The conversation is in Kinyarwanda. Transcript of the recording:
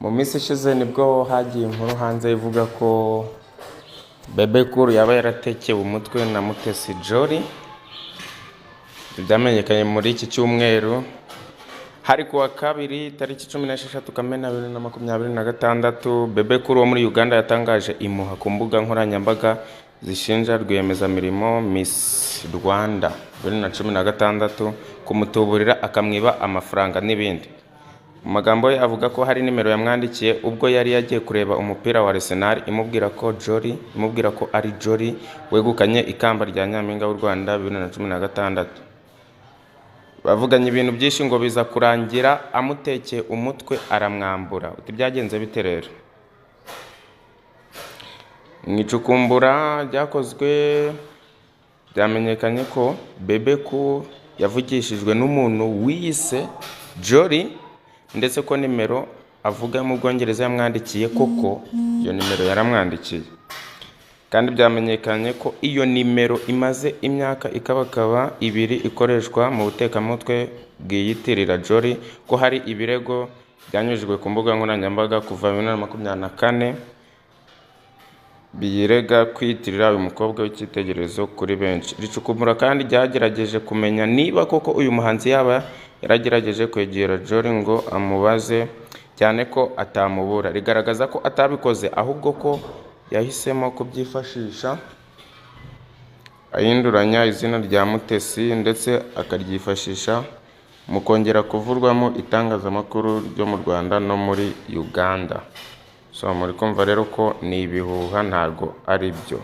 Mu minsi ishize nibwo hagiye inkuru hanze ivuga ko Bebe Cool yaba yaratekewe umutwe na Mutesi Jolly. Ibyo byamenyekanye muri iki cyumweru, hari kuwa kabiri tariki 16 Kamena 2026. Bebe Cool wo muri Uganda yatangaje impuha ku mbuga nkoranyambaga zishinja rwiyemezamirimo Miss Rwanda 2016 kumutuburira akamwiba amafaranga n'ibindi. Mu magambo ye avuga ko hari nimero yamwandikiye ubwo yari yagiye kureba umupira wa Arsenal imubwira ko ari Jolly wegukanye ikamba rya Nyampinga w'u Rwanda 2016. Bavuganye ibintu byinshi ngo biza kurangira amutekeye umutwe aramwambura. Uti byagenze bite rero? Mu icukumbura ryakozwe byamenyekanye ko Bebe Cool yavugishijwe n'umuntu wiyise Jolly, ndetse ko nimero avuga mu Bwongereza yamwandikiye koko iyo nimero yaramwandikiye, kandi byamenyekanye ko iyo nimero imaze imyaka ikabakaba 2 ikoreshwa mu butekamutwe bwiyitirira Jolly, ko hari ibirego byanyujijwe ku mbuga nkoranyambaga kuva 2024 biyirega kwiyitirira uyu mukobwa w'icyitegererezo kuri benshi. Iri cukumbura kandi ryagerageje kumenya niba koko uyu muhanzi yaba yaragerageje kwegera Jolly ngo amubaze, cyane ko atamubura, rigaragaza ko atabikoze ahubwo ko yahisemo kubyifashisha ahinduranya izina rya Mutesi, ndetse akaryifashisha mu kongera kuvurwamo itangazamakuru ryo mu Rwanda no muri Uganda. So muri kumva rero ko ni ibihuha, ntago ari byo.